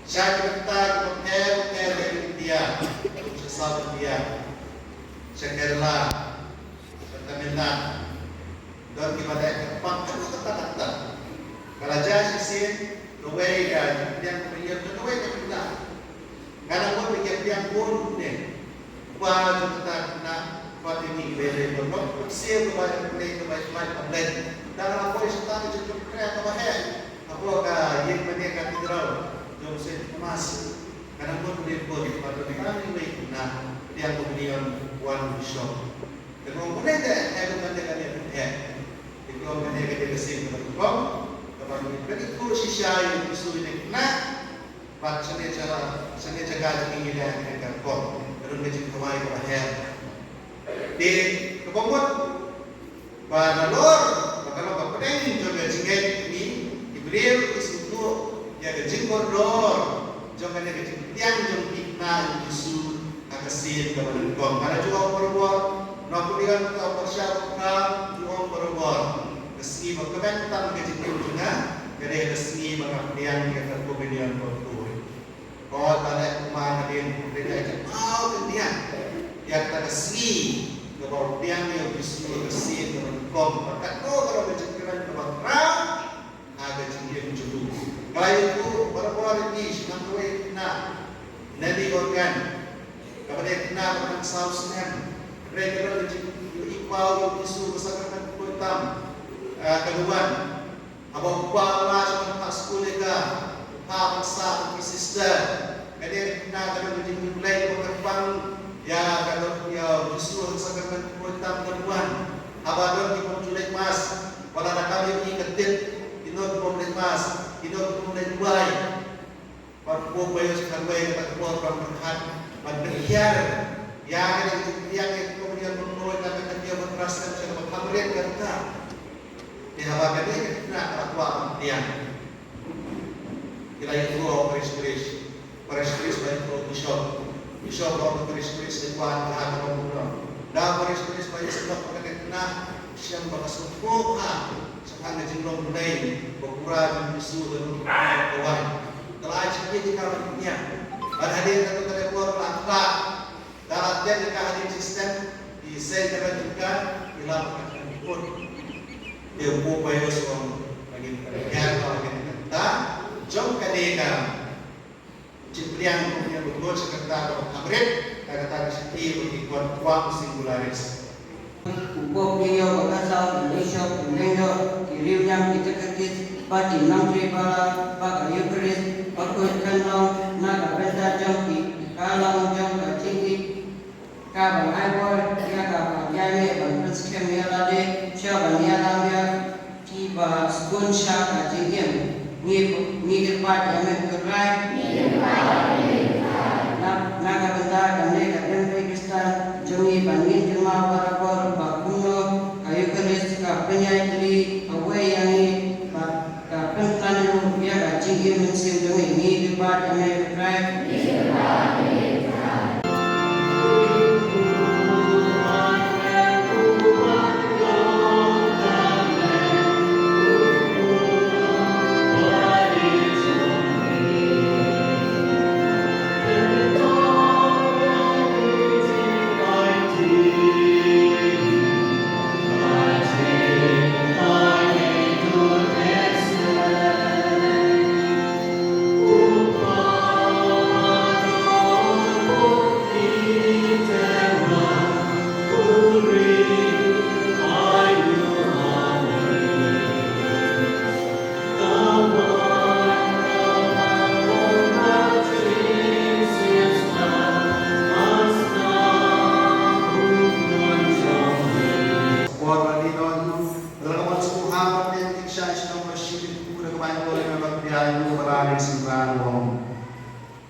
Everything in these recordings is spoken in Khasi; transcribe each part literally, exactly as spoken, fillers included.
Sha ki bynta kiba pher pher ha India, sha South India, sha Kerala, sha Tamil Nadu, don kiba leh kyrpang haduh katta katta. Ka la jia shisien, kawei ka pdiang kumne, kawei ka pdiang. Nga la mut ba ki pdiang bun ne. Ba jong kata ka khynnah, ba te ngi lei lei ban long, siew kaba ïa pynleit, kaba ïa pynleit. Da la poi shata ka jingpynkhreh kaba heh hapoh ka ïing mane cathedral jong Saint Thomas. Ka dang bun bun bun, ba don tang iwei i khynnah pdiang kumne, wan bishop. Te nga ong, kane te heh, kane kane heh. Te nga ong, kane kane ka sien kaba nyngkong kaba ngi pynithuh shisha ïa u Jisu ïa kane ka khynnah. Bad shane jaka, shane jaka jong ngi ngi leh kane ka rukom. Ka don ka jingkhawai kaba heh. Te kaba mut ba nalor ba ka long ka pdeng jong ka jingngeit ngi, ki briew ki sngewthuh ïa ka jingkordor jong kane ka jingpdiang jong ki khynnah ïa u Jisu ha ka sien kaba nyngkong. Nga la ju ong barabor, nongpynion ka pyrshah ba khraw, ju ong barabor, ka sngi ba kmen tam ka jingim jong nga ka dei ka sngi ba nga pdiang ïa ka communion bakhuid. Ko ta leh kumne, nga dei, dei, dei, dei, aw, kyndiat ïa kata ka sngi kaba u pdiang ïa u Jisu ha ka sien kaba nyngkong. Bad katno ka long ka jingkmen kaba khraw ha ka jingim jong u. Ka la ïathuh barabor ïa ngi shaphang kawei ka khynnah, Nelly Organ, kaba dei ka khynnah kaba dang saw snem. Hynrei ka don ka jingïohi paw ïa u Jisu ha ka sakramen bakhuid tam, ah, ka la wan. Haba u kpa u la shah ban phah skul ïa ka, u phah ban sah bad ki sister. Kane ka khynnah ka don ka jingïeit Blei kaba kyrpang ïa ka, don ïa u Jisu ha ka sakramen bakhuid tam, ka la wan. Haba don ki bym ju leit mass, wat la da kam ïohi ka tip, kino ki bym leit mass, kino ki bym leit duwai. Bad u Pope Pius khatwei kata ka por u la pyrkhat ban pynhiar ïa kane ka jingpdiang ïa ka communion bakhuid na ka taïew ba trai snem sha kaba kham rit kata. Te haba kane ka khynnah ka la kwah ban pdiang, ki la ïathuh ha u parish priest, parish priest la ïathuh ha u bishop, bishop la ong ha u parish priest, ïa kwah ha ka long kumno. Da u parish priest ba ïasnoh ba kane ka khynnah shem ba ka sngewthuh ha shaphang ka jinglong Blei, ba u Kura jong u Jisu u don ha ka wai. Ka la ai jingkit ïa ka ban pdiang. Bad hadien katto katne por ka la khlad. Da la tep ïa ka hadien shi step, ki seng ka ban jong ka ki la pynkat ban kut. Te u Pope Pius u ong ba ngin pynhiar ïa ka, ba ngin pynhiar ïa ka jong kane ka jingpdiang communion bakhuid sha kata kaba kham rit, kata ka shithi ba ki khot Quam Singularis. U Pope Leo ba ka saw u la ïoh shong lyngdoh ki riewniam, ki catechists bad ki nongtrei bylla ba ka Eucharist bakhuid kan long na ka bynta jong ki, ka long jong ka jingïeit, ka ban ai bor ïa ka ban ïaineh ban pynskhem ïa lade sha ban ïalam ïa kiba sbun sha ka jingim. Ngi, ngi kyrpad ïa me ko Trai. Na, na ka bynta kane ka Diengphna Khristan jong ngi, ban ngin kynmaw barabor ba kumno ka Eucharist ka pynïaid lynti kawei ïa ngi, ba ka pynkhlaiñ ruh ïa ka jingim mynsiem jong ngi. Ngi kyrpad ïa me ko Trai.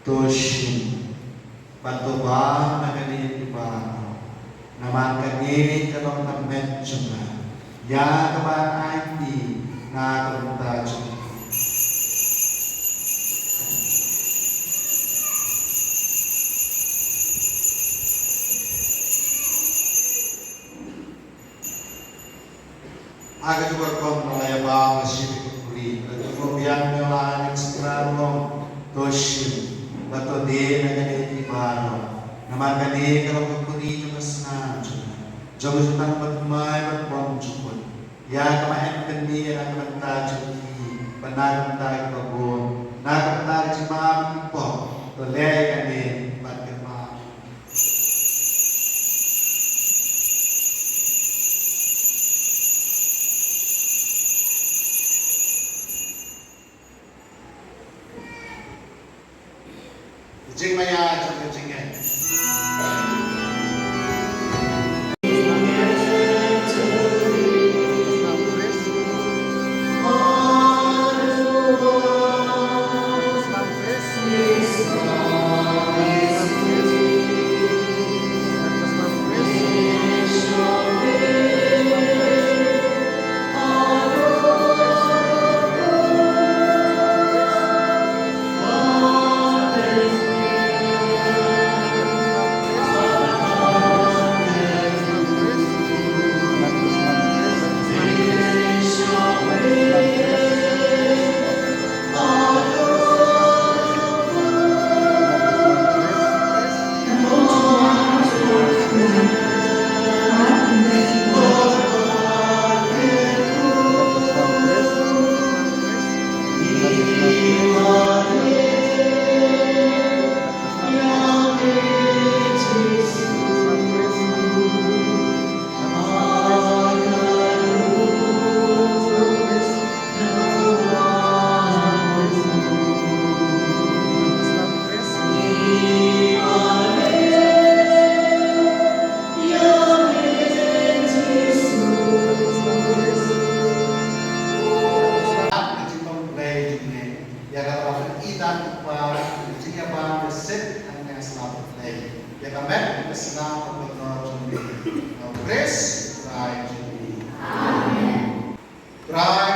To shim bad to bah na kane baroh, namar kane ka long ka met jong nga, ïa kaba ai na ka bynta jong phi. Ha ka jubor kom na la ïa ba nga shi ka kuri, ka jubor biang na la ïa stra ruang. To shim bad to die na kane baroh, namar kane ka long ka khuni jong ka snam jong nga, jong ka jutang bad thymmai bad bymjukut. Ïa kaba em kane na ka bynta jong ki bad na ka bynta kiba bun, na ka bynta ka jingmap ki pop. To leh ïa kane bad kynmaw. Jingmaïa jong ka jingngeit. Ïa ka la pyni da u Kpa, ka jingïabam da sep hangne ha sla U Blei. Ïa ka met ka snam ka kordor jong ngi. Ha u Khrist u Trai jong ngi. Amen. Trai